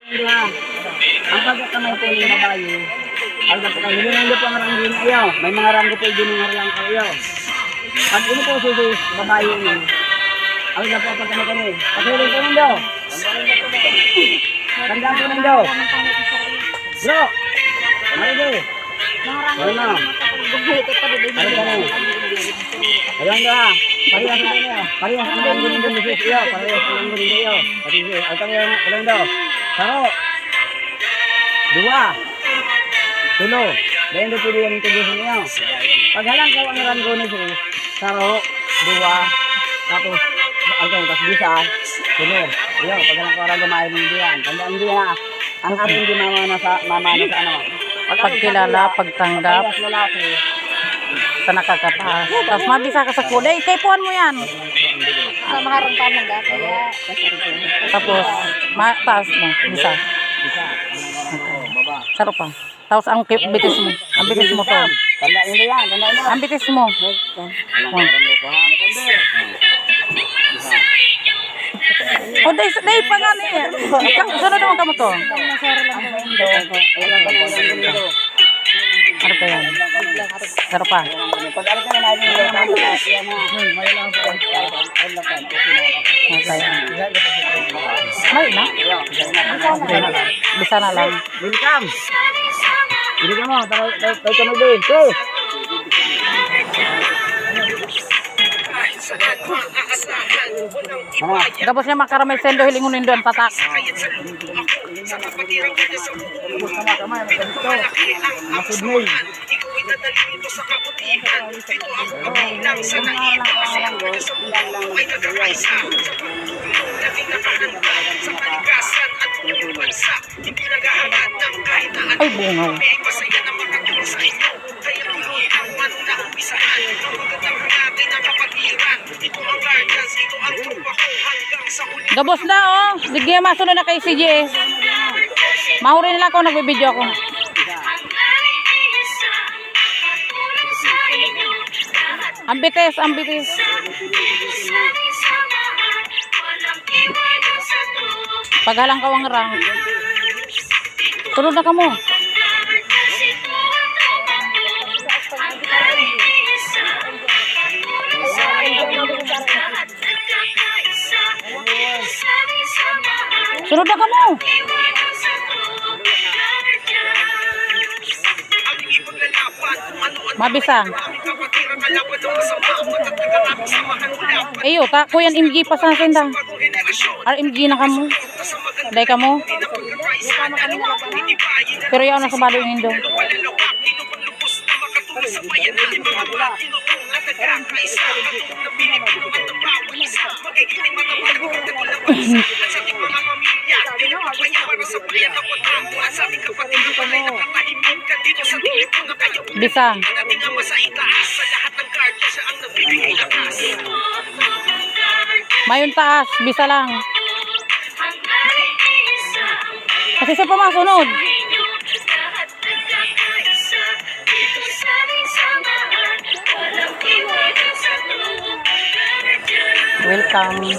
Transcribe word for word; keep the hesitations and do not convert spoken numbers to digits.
Ang pagkakamay po ng babae, ang pagkakamay ng po ang ranggo niya. May mga ranggo po din ng ranggo kayo. Pag ini po si babae niya, ang pagkakamay kami. Pagkakamay po nindo. Tandaan po nindo. Bro, ano ba? Ano na? Ano ka na? Ayan na. Parehas na niya. Parehas na ang gunin din sa iyo. Parehas na ang gunin sa iyo. Pati siya. Ang kami ang alam daw. Saro. Dua. Tulo. Dahil doon pwede yung tubusin niyo. Pag halang ka ang ranggo ni Sir, saro, dua, tapos, ang kanya, tapos bisa, tulo. Yun, pag halang ka ang ranggo, maayon mo yan. Tandaan din ha. Ang ating di mamana sa, mamana sa ano. Pag ating Pagkilala, sa kuya, pagtanggap. Pagkilala sa lalaki. Sa nakakataas. Tapos mabisa ka sa kulay, kaipuhan mo yan. Sa maharang pa mo dati, ya. Tapos, ma taas mo, bisa. Bisa. Ano, baba. Saro pa. Tapos ang ki- bitis mo. Ang bitis mo to. Tandaan niyo yan, tandaan niyo. Ang bitis mo. Alam ko, alam ko, ha? O, dai, dai pa nga ni. Ikaw, sunod naman ka mo to. Ano pa yan? Saro pa. Pag ano ka na namin, Okay. May na? Bisa na lang. Welcome. Hindi ka mo, tayo, tayo, tayo kami din. Pre! Tapos niya makaramay sendo, hilingon nindo ang tatak. Kumusta na kamay? Ang ganito. Masudnoy. Ay, bungaw. Gabos na, oh. Sige, masunod na kay C G S. Mahuri nila ako, nagbibideo ako. Ang bitis, ang bitis. Paghalang ka ang rank. Sunod na kamo. Sunod na kamo. Mabisa. Iyo, ta, kuyan M G pa sa senda. R M G na kamo. Dai kamo. Pero yaon na sa balo nindo. Bisa. Mayon taas, bisa lang. Kasi siya pa masunod. Welcome.